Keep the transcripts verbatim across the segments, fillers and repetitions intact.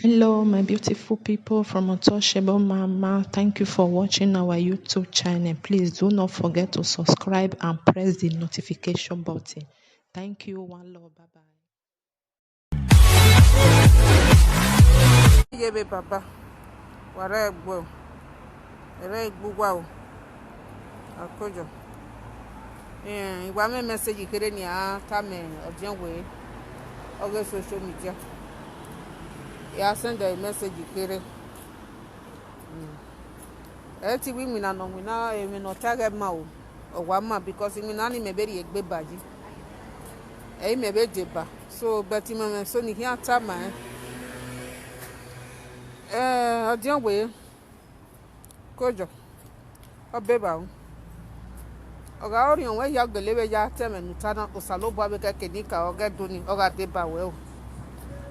Hello, my beautiful people from Untouchable Mama. Thank you for watching our YouTube channel. Please do not forget to subscribe and press the notification button. Thank you. One love. Bye bye. Ye vbe baba, wa rẹ gbe o, ẹrẹ gbe uwa o, akojo. Eh, I wa mwẹ message kherhe ne I ra tama ọdiọn wẹẹ, ọ ghe social media. I ra send ẹre message kherhe. Mm. Ẹ i te wẹ iwinna ne ọ winna, emwi ne ọ ta ẹghẹ ma o, ọ wa ma, because iwinna ni mẹ vbe rhie egbe ba yi, ẹ i mẹ vbe deba. So, but imẹ mwẹ so ne I khian tama ẹn. Eh, ọdiọn wẹẹ, kojo, ọ beba o. Ọ gha rhie orhiọn wẹ hia, ọ gele vbe ya ta ẹmwẹ ne u ta na, Osanobua vbe kẹke ne I ka ọ ghẹ do ni, ọ gha deba wẹ o.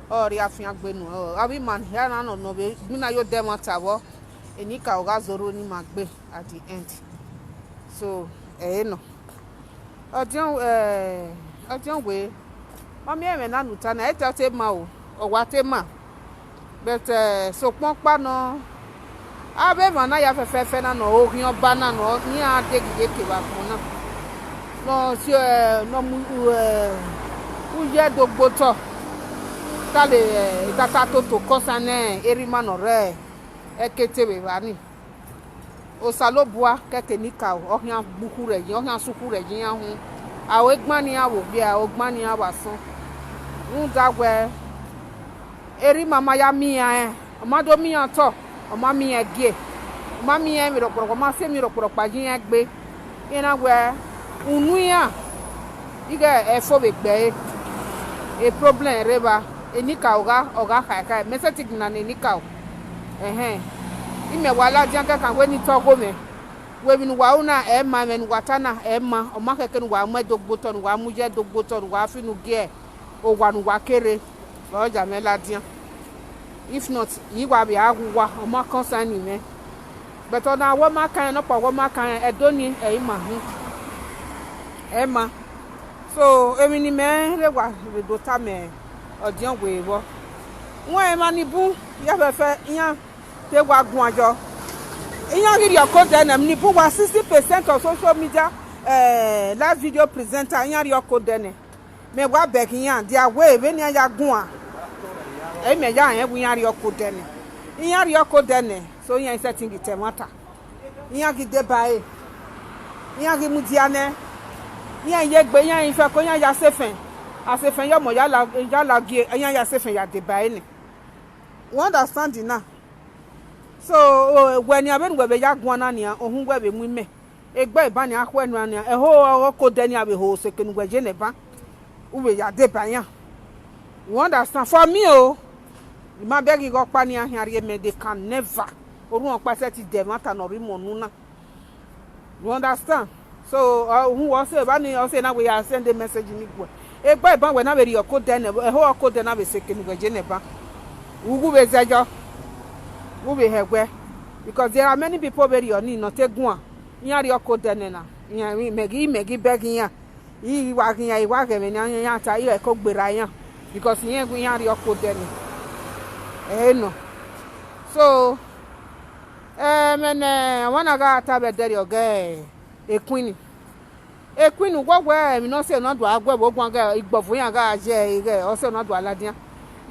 Ọ rhie afiangbe nuẹn o. Avbe ima hia na nọ nọ vbe gbinna ye odẹ ẹmwata vbọ, eni ka ọ gha zẹ orhu ni ima gbe at the end. So, ẹre nọ. Ọdiọn, eh, ọdiọn wẹẹ, ọ miẹn ẹmwẹ na ne u ta na, ẹ i te ọ te ma o, ọ wa te ma. But, eh, sokpan ọkpa nọ, avbe emwa na ya fẹfẹfẹ na ne ọ rhie ọba na ne ọ, ne iran deghẹ iyeke vbe agbọn na, ne ọ si, eh, ne ọ mu, eh, uyi ẹdẹ ogbe otọ, ta le, eh, tata toto kọsa ne erha ima ne ọ rre ẹkete vbe evba ni. Osanobua kẹke ne I ka o, ọ khian gbe ukhu rẹ yi, ọ khian sẹ ukhu rẹ yi iran uhunmwu. A ho egban ne iran vbe owiẹ, a ho egban ne iran vbe asọn. Rhunmwuda wẹẹ, erha ima ma ya miẹn iran rẹn, ọ ma do miẹn iran otọ, ọ ma miẹn iran ẹgie, ọ ma miẹn iran emwi rọkpọrọkpa, ọ ma sẹ emwi rọkpọrọkpa ye iran egbe. Iran na wẹẹ, unu iran, ighẹ ẹfo vbe gbe ẹre, problem rre evba, eni ka ọ gha, ọ gha khaekhae, mẹ sẹtin gina ne eni ka o. Ẹhẹn, imẹ wa ladian kẹkan wẹ ne I ta ọghe mwẹ, wẹ emwi ne uwa ru na, ẹ ma, ẹmwẹ ne uwa ta na, ẹ ma, ọ ma khẹke ne uwa mu ẹdẹ ogbe otọ, ne uwa mu uyi ẹdẹ ogbe otọ, ne uwa fi unu gie owa ne uwa ke rre, vbe ọ ya mwẹ ladian. If not, I wa vbe a ghe uwa, ọ ma concern mwẹ. But ọna wẹ ọ ma kan rẹn, nọkpa wẹ ọ ma kan rẹn, ẹdẹ ọnii ẹ i ma hin. Ẹ ma. So, emwi ne imẹ rre wa vbe do tama ọdiọn wẹẹ vbọ. Wẹ emwa ni bun ya fẹfẹ, iran te wa guan yọ. Iran ghi rhie ọke odẹ nẹ, emwi ni bun wa sixty percent of social media, eh, live video presenter, iran rhie ọke odẹ nẹ. Mẹ wa bẹghe iran dia wẹ vbene iran ya guan, ẹ i mẹ ya rẹn wẹ iran rhie ọke odẹ nẹ. Iran rhie ọke odẹ nẹ, so iran i sẹtin ghi ta ẹmwata. Iran ghi deba ẹre, iran ghi mudia nẹ, iran ye egbe, iran i fẹko, iran ya sefẹn, a sefẹn ye ọmọ ya la, ya la gie, iran ya sefẹn ya deba ẹre nẹ. U understand na? So, o, wẹ nian vbene uwẹ vbe ya guan na nian, ohun uwẹ vbe mu imẹ. Egbe eba nian khuẹ nuẹn nian, ẹho ọghe ọke odẹ nian vbe ho seke ne uwẹ ye nẹ ban, u vbe ya deba iran. U understand? For me o, I ma bẹghe ighe ọkpa nian khian rhie mẹ, they can never. Orhuọn ọkpa sẹtin dẹ ẹmwata ne ọ rre imẹ unu na. You understand? So, uh, uhunmwu ọse evba ni, ọse na wẹ ya send a message ni guẹ. Egbe eba wẹ na vbe rhie ọke odẹ nẹ, ẹho ọke odẹ na vbe seke ne uwẹ ye nẹ ban. Uwu vbe zẹyọ, u vbe hẹ wẹ. Because there are many people vbe rhie ọnii ne ọ te guan, iran rhie ọke odẹ nẹ na, iran, imẹ ghi, imẹ ghi bẹghe iran. I wa ghi iran, I wa ghẹ ẹmwẹ ne iran ta, iran ko gberra iran. Because irẹn wẹ iran rhie ọke odẹ nẹ. Ẹ nọ. So, ẹmwẹ ne ọmwa na gha ta vbe ẹdẹrriọ ọghe Queen. Queen, wẹ wẹ emwi ne ọ sẹ ne ọ do a guẹ vbe oguan ghe igbọvo iran gha ye ẹre ghe ọ sẹ ne ọ do a ladian.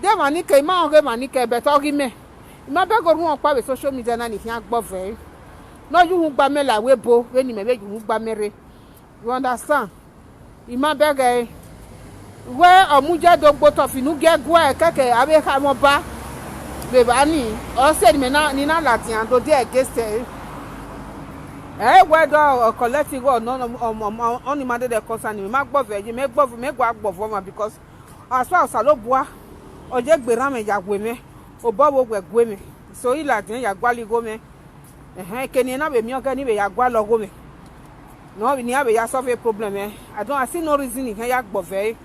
De emwa ni ke, I ma rẹn ọghe emwa ni ke, but ọ ghi mẹ. I ma bẹghe orhuọn ọkpa vbe social media na ni khian gbọvọ ẹre. Ne ọ ye uhunmwu gba mẹ la ẹvbo ebo vbene imẹ vbe ye uhunmwu gba mẹ rre. You understand? I ma bẹghe ẹre. Wẹ ọ mu ye do gbe otọ fi ne u gie guẹ kẹkẹ avbe ekhaemọba vbe evba ni, ọ sẹ ne imẹ na, ne I na ladian do die against ẹre. Ẹ i wẹ do ọ collect igho ọnii, ọnii ma dede concern mwẹ, I ma gbọvọ ẹre, mẹ gbọvọ, mẹ gua gbọvọ ọmwa because as far as Osanobua, ọ ye gberra mwẹ ya gue mwẹ, obọ vbe owẹ gue mwẹ, so I ladian ya gualọ igho mwẹ. Ẹhẹn, eke ne I na vbe miẹn ọghe ne I vbe ya gualọ ọghe mwẹ, ne ọ vbe, ne iran vbe ya solve problem mwẹ, I don't, I see no reason ne I khian ya gbọvọ ẹre.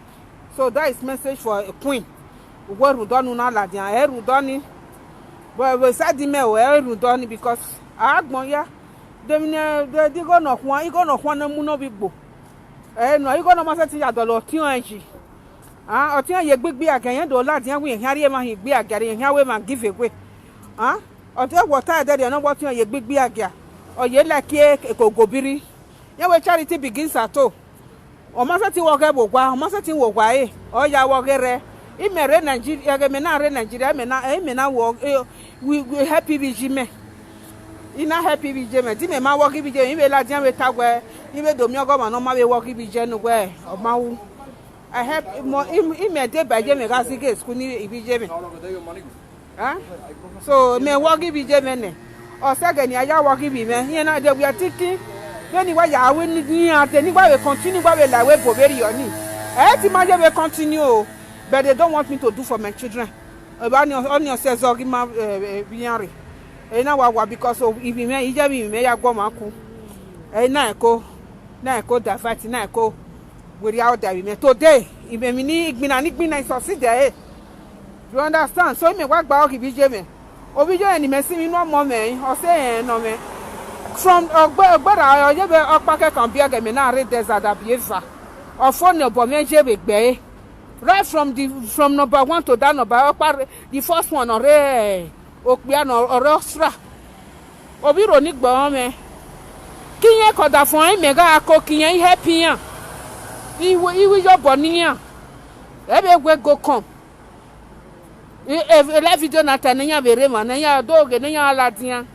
So that is message for Queen. Uwẹ rhunmwuda ọnii, u na ladian, ẹ rhunmwuda ọnii. But vbe side mẹ o, ẹ rhunmwuda ọnii because agbọn ya, de emwi ne, de, de igho ne ọ khuan, igho ne ọ khuan ne ọ mu ne ovbi igbo. Ẹ nọ, igho ne ọ ma sẹtin ya dọlọ ọtiọnrẹn yi. Ah, ọtiọnrẹn ye egbe igbiagia, irẹn do ladian wẹ irẹn khian rhie emwa hin igbiagia, rẹn khian wẹ emwa give away. Ah, ọ te wẹ ọta ẹdẹrriọ ne ọ wẹ ọtiọnrẹn ye egbe igbiagia, ọ ye like e kogobiri. Irẹn wẹ charity begins at home. Ọ ma sẹtin wẹ ọghe vbe owa, ọ ma sẹtin wẹ owa ẹre, ọ ya wẹ ọghe rẹ. Imẹ rre Nigeria, ẹghẹ mẹ na rre Nigeria, imẹ na, imẹ na wẹ, eh, we, we help ivbi iye mẹ. I na help ivbi iye mẹ, de imẹ ma wẹ ọghe ivbi iye mẹ, I vbe ladian vbe ta wẹ, I vbe do miẹn ọghe ọmwa ne ọ ma vbe wẹ ọghe ivbi iye ne uwẹ, ọ ma wu. I help, mọ, im-, imẹ deba iye mwẹ gha zighe school ni ivbi iye mwẹ. Eh? So, mẹ wẹ ọghe ivbi iye mwẹ nẹ. Ọ sẹ ẹghẹ ne I ya wẹ ọghe ivbi mwẹ. Iran na dey, we are thinking, vbene I wa ya ru ni iran te, ne I wa vbe continue, wa vbe la ẹvbo ebo vberriọ ni. Ẹ i ti ma ye vbe continue o, but they don't want me to do for my children. Evba ni, ọni ọ sẹ zọ ghi ma, eh, vbe iran rre. Ẹ i na wa wa because of ivbi mwẹ, iye vbe ivbi mwẹ ya gu ọmwa ku. Ẹ i na ẹko, na ẹko divert, na ẹko werriẹ ọda vbe imẹ. Today, imẹ emwi ni igbinna ni igbinna, I succeed ẹre. You understand? So, imẹ wa gba ọghe ivbi iye mwẹ. Ovbi iye mwẹ ne imẹ sinmwi inu ọmọ mwẹ, ọ sẹ rẹn nọ mwẹ. From ọgbe-, ọgberra ọ ye vbe ọkpa kẹkan biẹ ẹghẹ mẹ na rre desert abi eva. Ọ fo ne obọ mwẹ ye vbe gbe ẹre. Right from the, from number one to that number, ọkpa rre, the first one ọ rre okpia nọ, ọ rre Australia. Ovbi ro ni gbe ọmwẹ. Ke irẹn ke ọdafẹn ọnrẹn imẹ gha ko ke irẹn, I help iran. I wi, I wi ye obọ ne iran. Ẹ vbe wẹ go come. E, e, live video na ta ne iran vbe rre emwa ne iran do ghe ne iran ladian.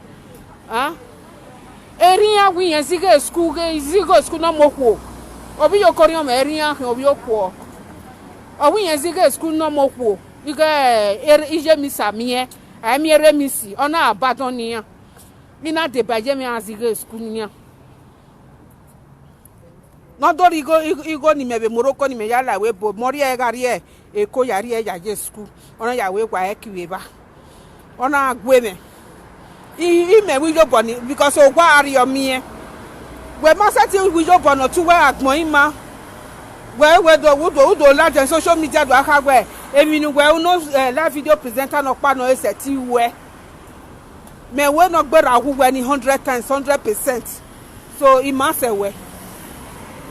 Ah? Erriọ iran wẹ irẹn zighe school, ghe zighe school ne ọ mu okhuo. Ovbi iye oko rhiọn mwẹ, erriọ iran khian ovbi okuọ. Ọ wẹ irẹn zighe school ne ọ mu okhuo. Ighẹ, er-, iye Miss a miẹn, a i miẹn erha Miss, ọ na abandon iran. I na deba iye mwẹ a zighe school ne iran. Ne ọ do rre igho, igho, igho ne imẹ vbe Morocco ne imẹ ya la ẹvbo ebo, mẹ ọ rhie ẹre gha rrie Eko ya rhie ẹre ya ye school, ọ na ya wẹ wa ẹki vbe evba, ọ na gue mwẹ. I, imẹ wẹ iyobọ ni, because owa a rriọ miẹn. Wẹ ma sẹtin wẹ iyobọ ne ọ tu wẹ agbọn ima. Wẹ, wẹ do, u do, u do ladian social media do a kha wẹ emwi ne uwẹ unu, eh, live video presenter nọkpa nọ, e sẹtin wẹ. Mẹ wẹ ne ọ gberra wu wẹ ni hundred times, hundred percent. So, I ma sẹ wẹ.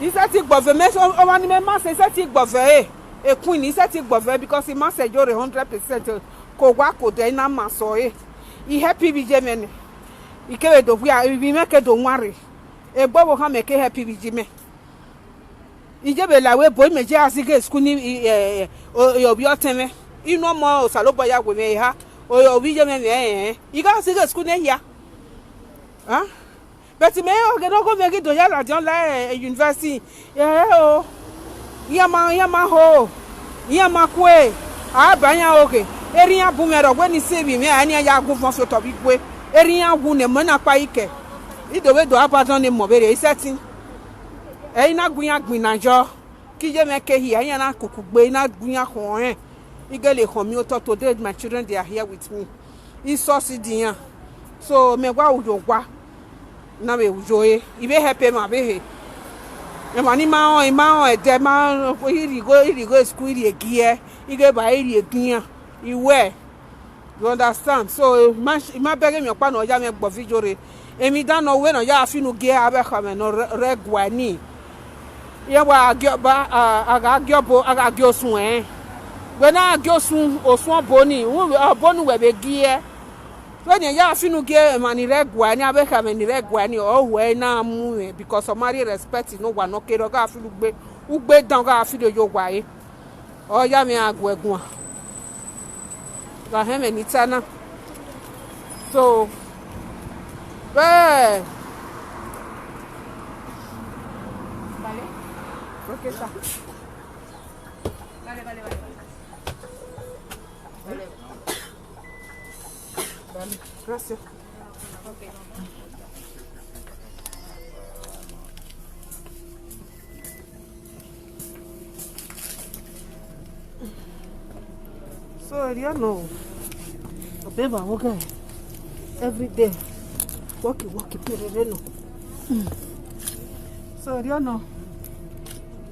I sẹtin gbọve mẹ, so, ọmwa ne imẹ ma sẹ, I sẹtin gbọve ẹre, e queen, I sẹtin gbọve ẹre, because I ma sẹ yo rre hundred percent, ko owa ko odẹ, I na ma sẹ ọre. I help ivbi iye mwẹ nẹ. I kevbe do wia, ivbi mwẹ ke do wanrre. Egbe ọvbokhan mẹ ke help ivbi iye mwẹ. I je vbe la ẹvbo ebo, imẹ je gha zighe school ni, i, eh, o, ovbi ọtẹn mwẹ. Inu ọmọ Osanobua ya wẹ mwẹ eha, o, ovbi iye mwẹ mwẹ rẹn, I gha zighe school ne hia. Ah? But mẹ ọghe ne ọghe mwẹ ghi do ya ladian la, eh, university. Eh, o. Iran ma, iran ma ho. Iran ma kue. A ba iran oghe. Erha iran bu mwẹ rre, ọ wẹ ne I sẹ ivbi mwẹ, a ne iran ya gu vọn fi otọ vbe igue. Erha iran wu ne mẹ na kpa ikẹ. I do vbe do abandon ne emọ vberriọ, I sẹtin. Ẹ i na gu iran gbinna yọ, ke iye mwẹ ke hia, iran na kuku gbe, I na gu iran khọn rẹn. I gele khọn miẹn otọ, today my children, they are here with me. I succeed iran. So, mẹ wa ru ye owa, na vbe ru ye ore, I vbe help emwa vbe ehe. Emwa ni ma rẹn, I ma rẹn ẹdẹ, ma rẹn, I rhie igho, I rhie igho school, I rhie gie, I ghe ba, I rhie gie iran. I wẹ, You understand? So, I ma, I ma bẹghe emwi ọkpa ne ọ ya mwẹ gbe ọvijo rre. Emwi dan ne ọ wẹ ne ọ ya fi unu gie avbe ẹkhọmwẹ ne ọ rre, rre ẹguae ni. Iran wa gie ọba, a, a gha gie ọbo, a gha gie osun ẹnrẹn. Wẹ na gie osun, osun ọbo ni, u, ọbo ne uwẹ vbe gie. Vbene iran ya fi unu gie emwa ni rre ẹguae ni, avbe ẹkhọmwẹ ni rre ẹguae ni, ọ huẹ na mu mwẹ, because ọ ma rhie respect ne owa ne ọ kere, ọ gha fi ugbe, ugbe dan, ọ gha fi rhie ye owa ẹre. Ọ ya mwẹ a gu ẹre guan. Wa họn ẹmwẹ ne I ta na. So, vbe, okay, sir. Gracias. So, erriọ nọ, ọ bẹ evba vbe oghe every day, work, work, perere nọ. So, erriọ nọ,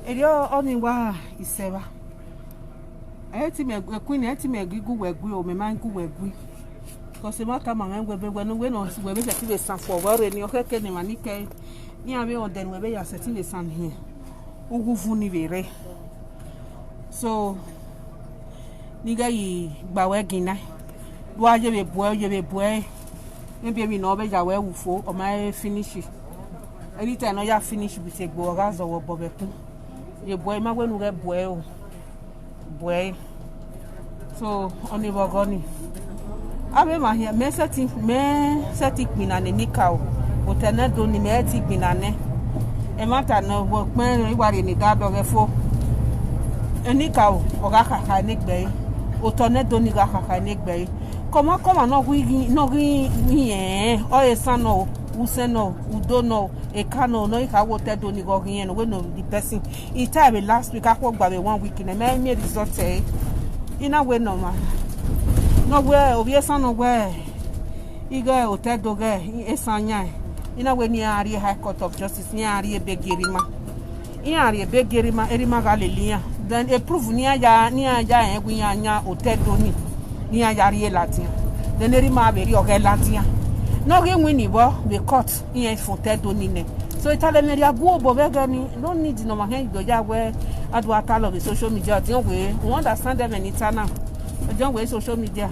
erriọ ọni wa isẹ evba. Ẹ i te mẹ gu, queen, ẹ i te mẹ gu wẹ gui o, mẹ ma gu wẹ gui. Because emwa tama mwẹ wẹ vbe wẹ ne uwẹ nọ, wẹ vbe sẹtin vbe san fo vbe ọrhẹ ni, ọ khẹke ne emwa ni kẹ, iran vbe rẹn odẹ ne uwẹ vbe ya sẹtin vbe san hiẹn, uwu uvun ni vbe rre. So, Ne I ghẹ ghi gba wẹ ginna, do a ye vbe buẹ, ye vbe buẹ, maybe emwi ne ọ vbe ya wẹ ru fo, ọ ma he finish. Anytime ne ọ ya finish with egbe, ọ gha zọ wẹ obọ vbe ẹkun. Ye buẹ, I ma wẹ ne u ghẹ buẹ o, buẹ. So, ọni vbe ọghọ ni. Avbe emwa hia, mẹ sẹtin, mẹ sẹtin kpinna ne enikaro, otọ ne Ẹdo ni mẹ sẹtin kpinna nẹ. Ẹmwata ne ọ vbe ukpẹn i wa rhie ne I da dọghe fo. Enikaro, ọ gha khakha ne egbe ẹre, otọ ne Ẹdo ni gha khakha ne egbe ẹre. Kọmwa kọmwa ne ọ ghi, ne ọ ghi rẹn, ọ esan nọ o, usẹn nọ o, udo nọ o, eka nọ o, ne ọ ghi kha wẹ otọ Ẹdo ni ghe ọ ghi rẹn nọ, wẹ nọ the person. I ta vbe last week, akhuẹ gba vbe one week nẹ, mẹ i miẹn result ẹre. I na wẹ ne ọmwa ne ọ wẹ ovbi esan ne ọ wẹ ighẹ otọ Ẹdo ghẹ esan yan, I na wẹ ne iran rrie High Court of Justice, ne iran rrie ebe gie Erima. Iran rrie ebe gie Erima, Erima gha lele iran. Then e proof ne iran ya, ne iran ya rẹn wẹ iran yan otọ Ẹdo ni, ne iran ya rrie ladian. Then Erima vbe rrie ọghẹ ladian. Ne ọ ghi win ni vbọ vbe court, iran fọn otọ Ẹdo ni nẹ. So, italọ mwẹ rhia gu obọ vbe ẹghẹ ni, no need ne ọmwa khian do ya wẹ a do a talọ vbe social media, ọdiọn wẹ, u understand ẹmwẹ ne I ta na? Ọdiọn wẹ social media,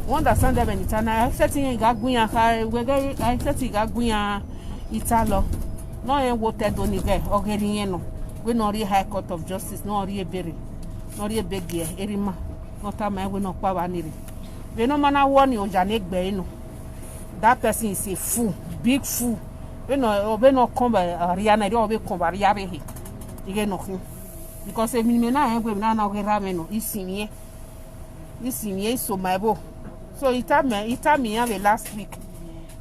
u understand ẹmwẹ ne I ta na? A i sẹtin gha gu iran kha, wẹ ghẹ, a i sẹtin gha gu iran italọ. Ne ọ rẹn wẹ otọ Ẹdo ni ghẹ, ọ ghe rẹn nọ, wẹ ne ọ rrie High Court of Justice, ne ọ rrie ebe rre, ne ọ rrie ebe gie Erima, ne ọ tama ẹn wẹ ne ọ kpa vba ni rre. Vbene ọ ma na wọ ni, oya ne egbe ẹre nọ. That person is a fool, big fool. Vbene ọ, vbene ọ kọn vbe arria na, erriọ ọ vbe kọn vbe arria vbe ehe. Ighẹ ne ọ khin. Because emwi ne imẹ na rẹn wẹ emwi na na ọ ghe erha mwẹ nọ, I sinmwi ẹn. I sinmwi ẹn, I so ma ẹvbo. So, I tama, I tama iran vbe last week,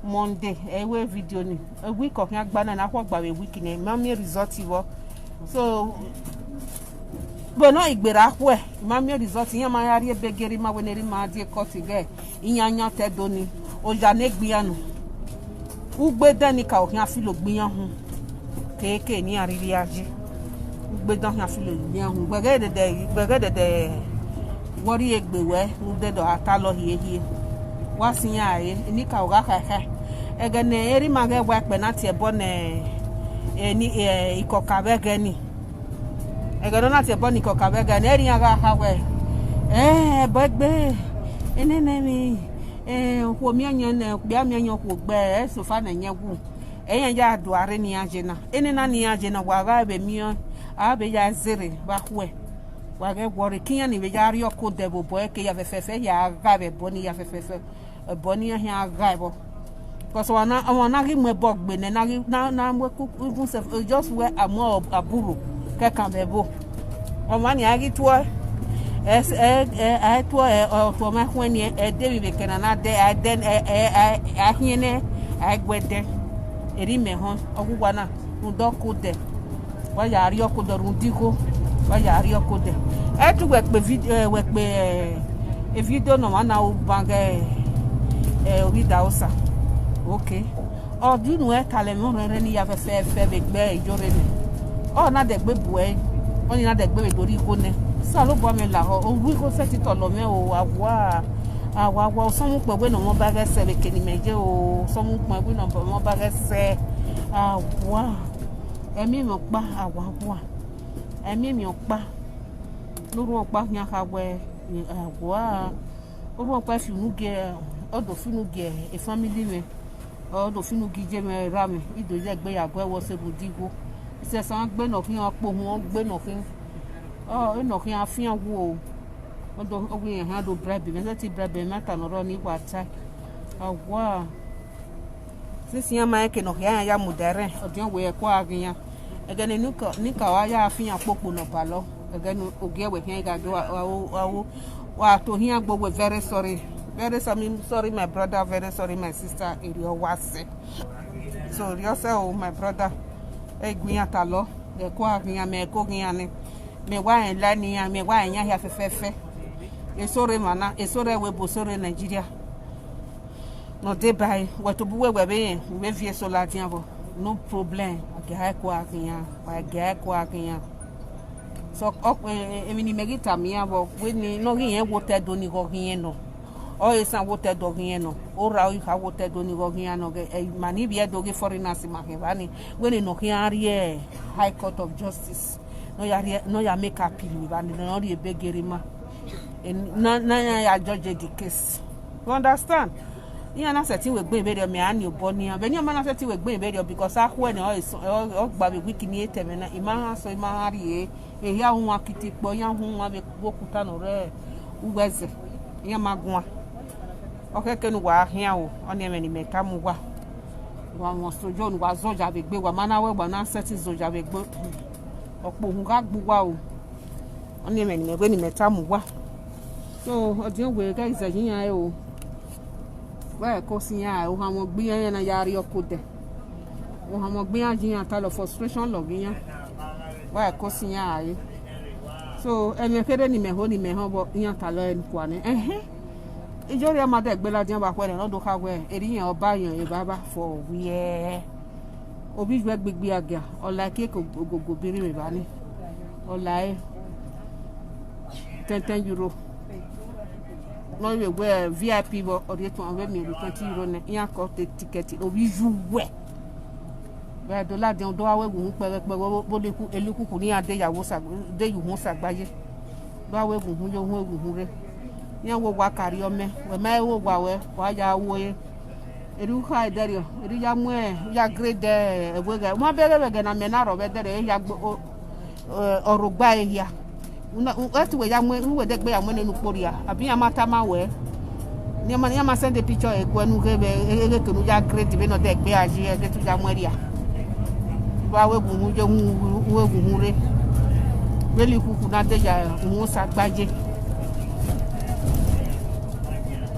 Monday, ẹ i wẹ video ni. Week ọ khian gba na, ne akhuẹ gba vbe week nẹ, I ma miẹn result vbọ. So, vbene ọ ghi gberra khuẹ, I ma miẹn result, iran ma ya rrie ebe gie Erima, wẹ ne Erima die court ighẹ iran yan otọ Ẹdo ni, oya ne egbe iran nọ. Ugbe dẹn ni ka khian filo gbe iran uhunmwu. Keke ne iran rhirhi a ye. Ugbe dẹn khian filo gbe iran uhunmwu. Wẹ ghẹ dẹdẹ, wẹ ghẹ dẹdẹ, wẹ rrie egbe wẹ, u dẹdẹ a talọ hiehie. Wa sẹ iran re, enikaro gha khaekhae. Ẹghẹ ne Erima ghẹ wa ẹkpẹ na tie ẹbọ ne, eni, eh, ikọka vbe ẹghẹ ni. Ẹghẹ ne ọ na tie ẹbọ ne ikọka vbe ẹghẹ ni, erriọ iran gha kha wẹ, eh, ẹbọ egbe, enene emwi, eh, okhuo miẹn ọyẹn nẹ, okpia miẹn ọyẹn okhuo gbe, ẹsofa ne ẹyẹn wu. Ẹyẹn ya do arre ne iran ye na. Enena ne iran ye na, wa gha vbe miẹn, a vbe ya zerre vbe akhuẹ. Wa ghẹ worry, ke iran ni vbe ya rrie ọkọ odẹ vbe obọ ẹre, ke ya fẹfẹfẹ ya gha vbe ẹbọ ni ya fẹfẹfẹ. Ẹbọ ne iran khian gha vbọ. Because ọmwa na, ọmwa na ghi mu ẹbọ gbe nẹ, na ghi, na, na mu eku, even self, eh, just wẹ a mu aburro kẹkan vbe ẹvbo. Ọmwa ni a ghi tuẹ, ẹ, ẹ, ẹ, a tuẹ, ẹ, ọ tuẹ ọmwa ẹkhuẹn ni, ẹ de vbe ivbi ẹkẹ na na dẹ, a dẹ, ẹ, ẹ, a, a khiẹn nẹ, a gu ẹdẹ. Erha imẹ họn, ọghuwa na, rhunmwuda ọkọ odẹ. Wa ya rrie ọkọ odẹ rhunmwuda igho, wa ya rrie ọkọ odẹ. Ẹ tu wẹ kpe vid-, eh, wẹ kpe, eh, e video ne ọmwa na ru ban ghe, eh, ovbi Idahosa. Okay. Ọ di unu ẹ talẹ mwẹ ọrẹrẹ ne I ya fẹfẹfẹ vbe egbe Iyore nẹ. Ọ na dẹgbe bu ẹre, ọni na dẹgbe vbe do rhie igho nẹ. Osanobua mwẹ lahọ, ọ rhie igho sẹtin tọlọ mwẹ o, awa, awa, awa, osọmwukpọn wẹ ne ọ mwẹ ọba ghẹ sẹ vbe eke ne imẹ ye o, osọmwukpọn wẹ ne ọ mwẹ ọba ghẹ sẹ, awa. Ẹmwẹ mwẹ ọkpa, awa, awa. Ẹmwẹ mwẹ ọkpa. Ne orhuọn ọkpa khian kha wẹ, awa. Orhuọn ọkpa fi unu gie, ọ do fi unu gie e family mwẹ. Ọ do fi unu gie iye mwẹ, erha mwẹ, I do ye egbe ya guẹ wẹ ọ sẹ rhunmwuda igho. Isẹsan gbe ne ọ khian, ọkpa ohuan gbe ne ọ khian. Ọ, ne ọ khian fian wu o. Ọ do, ọ wẹ iran khian do bribe mwẹ, sẹtin bribe mwẹ, ma ta ne ọ rrọọ ne I wa tae. Awa. Since iran ma rẹn eke ne ọ khian ya mudia rẹn, ọdiọn wẹ ẹko a ghi iran. Ẹghẹ ne Nika, Nika wa ya fian kpokpo ne ọ balọ, ẹghẹ ne ogie wẹ khian gha do, wa, wa, wa, wa to hian gbe wẹ very sorry. Very sorry, sorry my brother, very sorry my sister, erriọ wa sẹ. So, erriọ sẹ o, my brother. Ẹ i gu iran talọ, ẹko a ghi iran, mẹ ẹko ghi iran nẹ. Mẹ wa rẹn la ne iran, mẹ wa rẹn iran hia fẹfẹfẹ. Eso rre emwa na, eso rre ẹvbo ebo, eso rre Nigeria. Ne ọ deba ẹre, wẹ tobọ uwẹ wẹ vbe rẹn, u vbe viẹ eso ladian vbọ. No problem, wa gie ẹko a ghi iran, wa gie ẹko a ghi iran. So, ọ, e, e, emwi ne imẹ ghi tama iran vbọ, wẹ ne, ne ọ ghi rẹn wẹ otọ Ẹdo ni ghe ọ ghi rẹn nọ. Ọ esan wẹ otọ Ẹdo ghi rẹn nọ. Orra ọre I kha wẹ otọ Ẹdo ni ghe ọ ghi iran nọ, ghẹ, ẹ, ma ni vbiẹ do ghe foreigners ma khin evba ni. Wẹ ne ne ọ khian rrie High Court of Justice. Ne ọ ya rrie, ne ọ ya make appeal vbe evba ni, ne ọ rrie ebe gie Erima. na na ya ya judge the case. You understand? Iran na sẹtin wegbe vberriọ, mẹ a ni obọ nian. Vbene ọ ma na sẹtin wegbe vberriọ, because akhuẹ ne ọ, ọ, ọ gba vbe week ni etẹmwẹ na, I ma han sẹ, I ma han rrie, ehia uwan kitikpọ, iran hu uwan vbe okuta ne ọ rre uwu ẹzẹ, iran ma guan. Ọ khẹke ne uwa khian o, ọnii ẹmwẹ ne imẹ tama uwa. Wa mwẹ sojo ne uwa zọja vbe egbe, wa ma na wẹ wa na sẹtin zọja vbe egbe, ọkpọ uhunmwu gha gbe uwa o. Ọnii ẹmwẹ ne imẹ wẹ ne imẹ tama uwa. So, ọdiọn wẹ ghẹ izẹyẹ iran re o. Wẹ ko si iran, ohanmwẹ ọgbe iran na ya rrie ọkọ odẹ. Ohanmwẹ ọgbe iran ye iran talọ, frustration lọghe iran. Wẹ ko si iran rae. So, ẹmwẹ kherhe ne imẹ ho ne imẹ họn vbe iran talọ ẹre kua nẹ. Ẹhẹn. Iyore ma dẹ gbe ladian vbe akhuẹ nẹ, ne ọ do kha wẹ, erriọ iran ọba yan evbavba fọ wiẹ. Ovbi iyuẹ gbigbi agia, ọ like eke ogogo bi rre evba ni. Ọ like ten, ten euro. Ne ọ vbe wẹ V I P vbe ọ rhie tuan vbe miẹn twenty euro nẹ, iran kọ te tikẹti, ovbi iyuẹ. Vbe do ladian, do gha wẹ gu uhunmwu kpẹghẹkpẹghẹ, vbe, vbe, vbe, elikuku ne iran de ya wo sa, de ye uhunmwu Osagbaye. Do gha wẹ gu uhunmwu ye, uhunmwu gu uhunmwu rre. Iran wo owa ka rriọ mẹ, wẹ ma he wo owa wẹ, wa ya ru ẹre. Erriọ u kha ẹdẹrriọ, erriọ u ya mu, u ya grade ẹvbo ẹghẹ. U ma bẹghe vbe ẹghẹ ne amẹ na rrọọ vbe ẹdẹrriọ, e hia gbe, ọ rre ogba ẹre hia. Una, u, ẹ te wẹ ya mu, u wẹ dẹgbe ya mu ẹre ne ukpo rria, abi iran ma tama wẹ, ne iran ma, iran ma send picture ẹguẹ ne u ghe vbe, e, e, egheke ne u ya grade vbene ọ dẹgbe a ye, ẹghẹ te u ya mu ẹre rria. Vbe a wẹ gu uhunmwu ye, uhunmwu, u wẹ gu uhunmwu rre. Vbe elikuku na de ya uhunmwu Osagbaye.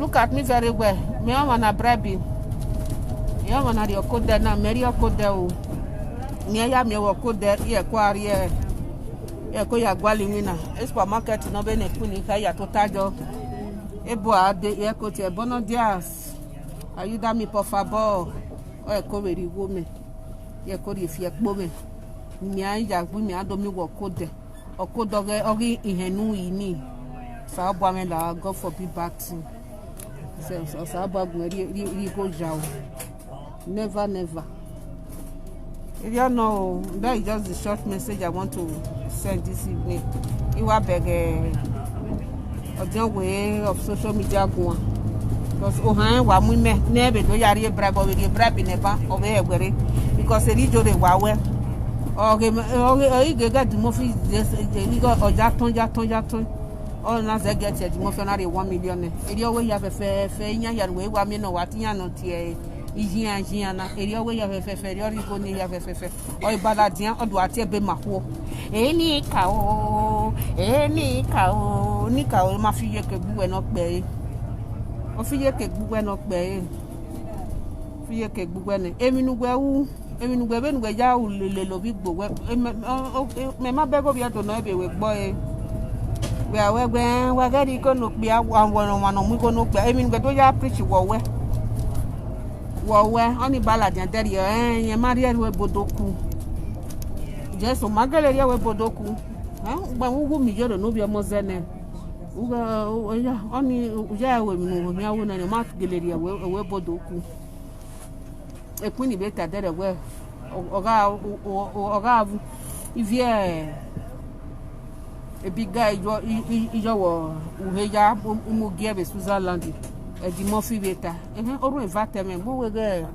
Look at me very well. Mẹ ọmwa na bribe. Mẹ ọmwa na rrie ọkọ odẹ na, mẹ rrie ọkọ odẹ o. Mẹ ya miẹn vbe ọkọ odẹ, iẹko a rrie, iẹko ya gualọ iwinna. E supermarket nọ vbene Queen kha ya tota jọ. Ebo a de, iẹko tie, "Buenos días. Ayuda mi, por favor." Ọ ẹko vbe rrie igho mẹ. Iẹko rhie fi ẹkpo mwẹ. Mẹ a ya gbe, mẹ a do miẹn vbe ọkọ odẹ. Ọkọ odẹ ọghe, ọghe ihẹn ne u ri ni. Osanobua mwẹ la, God forbid bad thing. Sẹ, Osanobua gu mwẹ rhie, rhie, rhie igho ya o. Never, never. Erriọ nọ o, that is just the short message I want to send this evening. I wa bẹghe ọdiọn wẹ of social media guan. Because ohan wa mu imẹ ne ẹ vbe do ya rrie bribe, ọ vbe rrie bribe nẹ ba, ọ vbe hẹ wẹ rre. Because erriọ Iyore wa wẹ. Ọ ghe, ọ ghe, ọ ghi ghe Eddie Murphy, igho ọ ya tọn, ya tọn, ya tọn. Ọ na zẹ get Eddie Murphy, ọ na rhie one million nẹ. Erriọ wẹ hia fẹfẹfẹ, iyan hia ne uwẹ wa miẹn nọ, wa te iyan nọ tie iyian, iyian na. Erriọ wẹ hia fẹfẹfẹ, erriọ rhie igho ni hia fẹfẹfẹ. Ọ i ba ladian, ọ do a tie ebe ma khuo. Eni ka o, eni ka o, ni ka o, ma fi iyeke gbe uwẹ ne ọ kpẹre. Ọ fi iyeke gbe uwẹ ne ọ kpẹre. Fi iyeke gbe uwẹ nẹ. Emwi ne uwẹ ru, emwi ne uwẹ, vbene uwẹ ya ru lele ovbi igbo wẹ, emẹ, ọ, ọ, mẹ ma bẹghe ovbi Ẹdo nọ, ebe wẹ gbọ ẹre. Wẹ a wẹ wẹ, wa ghẹ rhie igho ne okpia, wa wẹ ọmwa ne ọ mu igho ne okpia. Emwi ne uwẹ do ya preach wọ wẹ. Wọ wẹ, ọni ba ladian dẹrriọ, ẹn, irẹn ma rhie ẹre ru ebodo ku. Jesu, ma gele rhie ẹre ru ebodo ku. Ẹn, ugbẹn vbe uwu mi yoro ne ovbi ọmọ zẹ nẹ. Ughẹ, ọ, ọ, ya, ọni, u ya ẹre ru emwi ne uwẹ khian ru nẹ, ọ ma gele rhie ẹre ru ebodo ku. Equeen vbe ta dẹrriọ wẹ, ọ, ọ gha, ọ, ọ, ọ gha ivie, ebiga iyọ, i, i, iyọvbọ uhe ya mu gie vbe Switzerland, Eddie Murphy vbe ta. Ehẹn, orhun eva tẹmwẹ, vbe uwẹ ghẹ,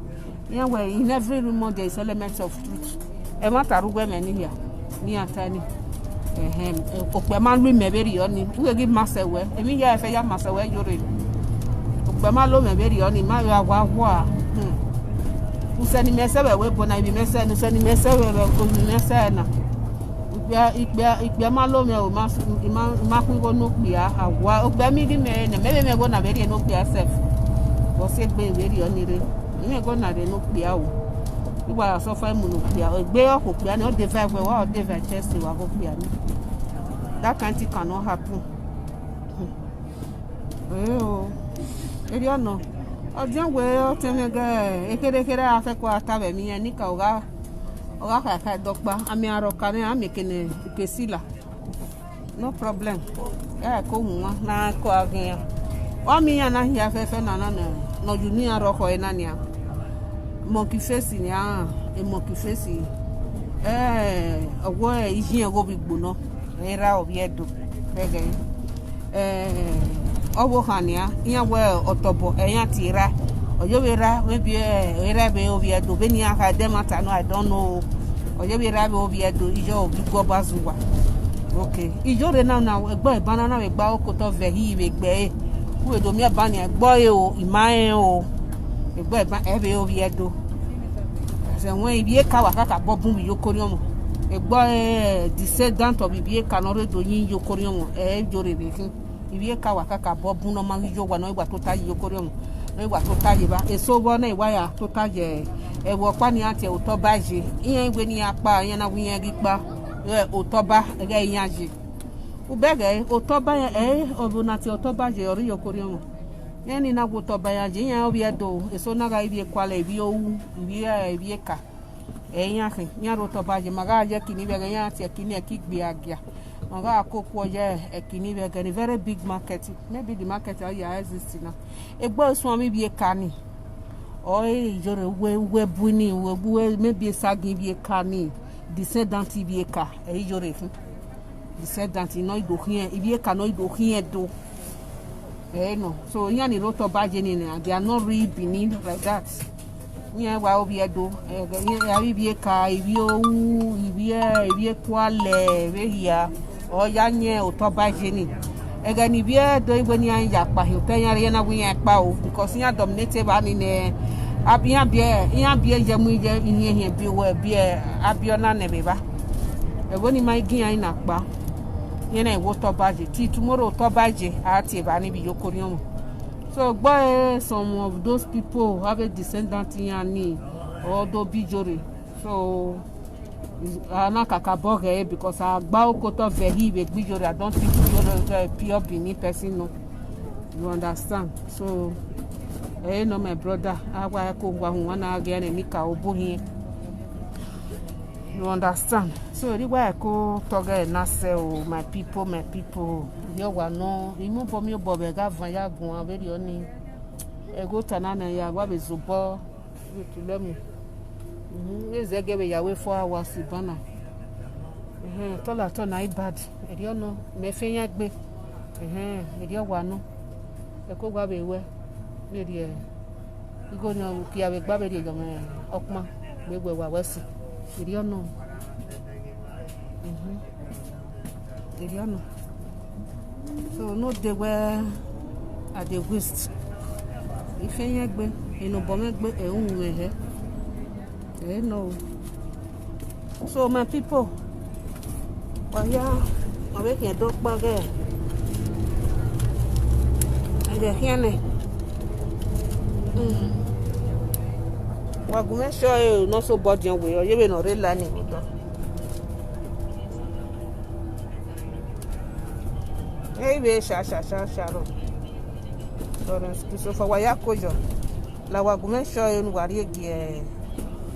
iran wẹ, in every rumor there is element of truth. Ẹmwata rre uwu ẹmwẹ ni hia, ne iran ta ni. Ehẹn, okpia ma lu imẹ vberriọ ni, u wẹ ghi ma sẹ wẹ, emwi hia ẹfe ya ma sẹ wẹ yore. Okpia ma lo mwẹ vberriọ ni, ma gha wa hua. Hmm. Usẹ ne imẹ sẹ vbe ẹvbo na, emwi mẹ sẹ, usẹ ne imẹ sẹ vbe, vbe, emwi mẹ sẹ na. Ikpia, ikpia, ikpia ma lo mwẹ o, ma su, ima, ima khu igho ne okpia, a wa, okpia mi ghi mẹ nẹ, mẹ vbe mwẹ igho na vbe rhie ne okpia sef. Vbe ọ si egbe vbe rhie ọni rre. Imẹ igho na rhie ne okpia o. I wa suffer mu ne okpia, egbe ọ khu okpia ni, ọ de va ẹwe, wa ọ de va chest, wa ghe okpia ni. That kind thing cannot happen. Hmm. Eh o. Erriọ nọ. Ọdiọn wẹ ọtẹn mwẹ gẹ, ekherhe kherhe a fẹko a ta vbe ẹmwẹ iran, nika ọ gha, ọ gha khae khae dọkpa, a miẹn arọka nẹ, a miẹn ekene, ike sila. No problem. Ya ko huan, na ko a ghian. Wa miẹn iran na hia fẹfẹ na na nọ, ne ọ ye unu iran rre ọkhọ ẹre na nian. Monkey face nian, e monkey face. Eh, ọ wẹ ihiẹn gho vbe igbo nọ, erha ovbi Ẹdo, vbe ẹghẹ. Eh, ọ vbe okhan nian, iran wẹ ọtọbọ, ẹ iran tie erha. Ọ yevbe erha, maybe, eh, erha vbe ovbi Ẹdo, vbene iran kha ẹdẹ ẹmwata nọ, I don't know. Ọ yevbe erha vbe ovbi Ẹdo, iyọ ogigu ọba zẹ uwa. Okay, iyore na, na egbe eba na, na vbe gba okotọ vẹ hi vbe gbe ẹre. U vbe do miẹn eba nian, egbe ọre o, ima rẹn o. Egbe eba, ẹ vbe ovbi Ẹdo. Ẹzẹ wẹ ivbi eka wa kakabọ bun vbe iyoko orhiọnmwẹ. Egbe ọre, eh, descendant of ivbi eka ne ọ rre do yin iyoko orhiọnmwẹ, ẹ i yore vbe khin. Ivbi eka wa kakabọ bun ne ọ ma ghi ye owa ne ọ i wa tota ye iyoko orhiọnmwẹ, ne ọ i wa tota ye evba. Eso vbọ ne I wa ya tota ye ẹvbo ọkpa ne iran tie otọ ọba ye. Iran i wẹ ne iran kpa, iran na wẹ iran ghi kpa, eh, otọ ọba ẹghẹ iran ye. Ubẹghe otọ ọba, ẹ, ọvbo na tie otọ ọba ye, ọ rre iyoko orhiọnmwẹ. Iran ni na wẹ otọ ọba iran ye, iran ovbi Ẹdo, eso na gha ivbi ekualẹ, ivbi ohu, ivbi, eh, ivbi eka. Ẹ iran khin, iran rre otọ ọba ye, ma gha ye ẹki ni vbe ẹghẹ, iran tie ẹki ni ẹki igbiagia. Ma gha koko ye ẹki ni vbe ẹghẹ ni, very big market. Maybe the market ọ ya exist na. Egbe ọre suẹn vbe ivbi eka ni. Ọ i re iyore uwẹ, uwẹ bu ni, uwẹ, uwẹ maybe esagiẹn ivbi eka ni. Descendant ivbi eka, ẹ i yore khin. Descendant ne ọ i do khian, ivbi eka ne ọ i do khian do. Ẹ nọ. So, iran ni rre otọ ọba ye ni na, they are not really Benin like that. Iran wa ovbi Ẹdo, ẹ, iran ivbi eka, ivbi ohu, ivbi, ivbi ekualẹ, vbe hia, ọ ya yin otọ ọba ye ni. Ẹghẹ ne ivbi Ẹdo i wẹ ne iran ya kpa hin otọ iran rre, iran na wẹ iran kpa o, because iran dominate evba ni nẹ, ab-, iran biẹ, iran biẹ ye mu ye ihiẹn hiẹn biẹ wẹ biẹ abiọ na nẹ vbe evba. Ẹvbo ni ma i gi iran na kpa, iran na wẹ otọ ọba ye, till tomorrow otọ ọba ye, a tie evba ni vbe iyoko orhiọnmwẹ. So, egbe ọre some of those people have a descendant iran ni, ọ do bi iyore. So, a na kakabọ ghẹ ẹre, because a gba okotọ vẹ hi vbe egbe iyore, I don't think iyore is a pure Benin person, no. You understand? So, ẹ nọ, my brother, a wa ẹko wa hun wa na ghe ẹre ni ka obo hin. You understand? So, erriọ wa ẹko tọghe na sẹ o, my people, my people. Erriọ wa nọ, imobọ miobọ vbe gha van ya guan vberriọ ni. Ẹghẹ ota na ne ya wa vbe zobọ vbe tulẹ mu. Mhm, vbe zẹgiẹ vbe ya wẹ four hours ban na. Ehẹn, tọla tọ na i bad. Erriọ nọ, mẹ fe yan egbe. Ehẹn, erriọ wa nọ. Ẹko wa vbe wẹ, vberriọ, igho ne ukia vbe gba vberriọ yọ mwẹ ọkpan, vbe wẹ wa wẹ si. Erriọ nọ. Mhm. Erriọ nọ. So, no dey where I dey waste. I fe yan egbe, enobọ mwẹ gbe, ẹ i ru mwẹ hẹ. Ẹ nọ o. So, my people, wa hia, wa vbe khian do kpa ghẹ. Ẹghẹ khian nẹ. Mm. Wa gu mwẹ sure, eh, ne ọ sobọ diọn wẹ, ọ yevbe ne ọ rre la ni vbe odọ. Ẹ i vbe sha, sha, sha, sha rọ. Lawrence Christopher, wa ya ko yọ. La wa gu mwẹ sure, eh, ne uwa rhie gie,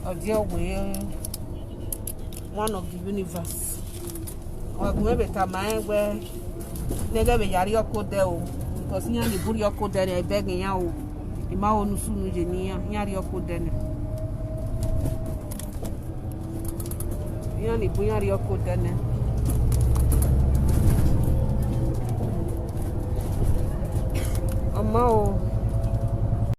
ọ diọn wẹ, one of the universe. Wa gu mwẹ vbe tama rẹn wẹ, ne ẹghẹ vbe ya rhie ọkọ odẹ o, because iran ni bu rhie ọkọ odẹ nẹ, I beg iran o, I ma ho ne usunu ye ne iran, iran rhie ọkọ odẹ nẹ. Iran ni bu iran rhie ọkọ odẹ nẹ. Ọ ma o.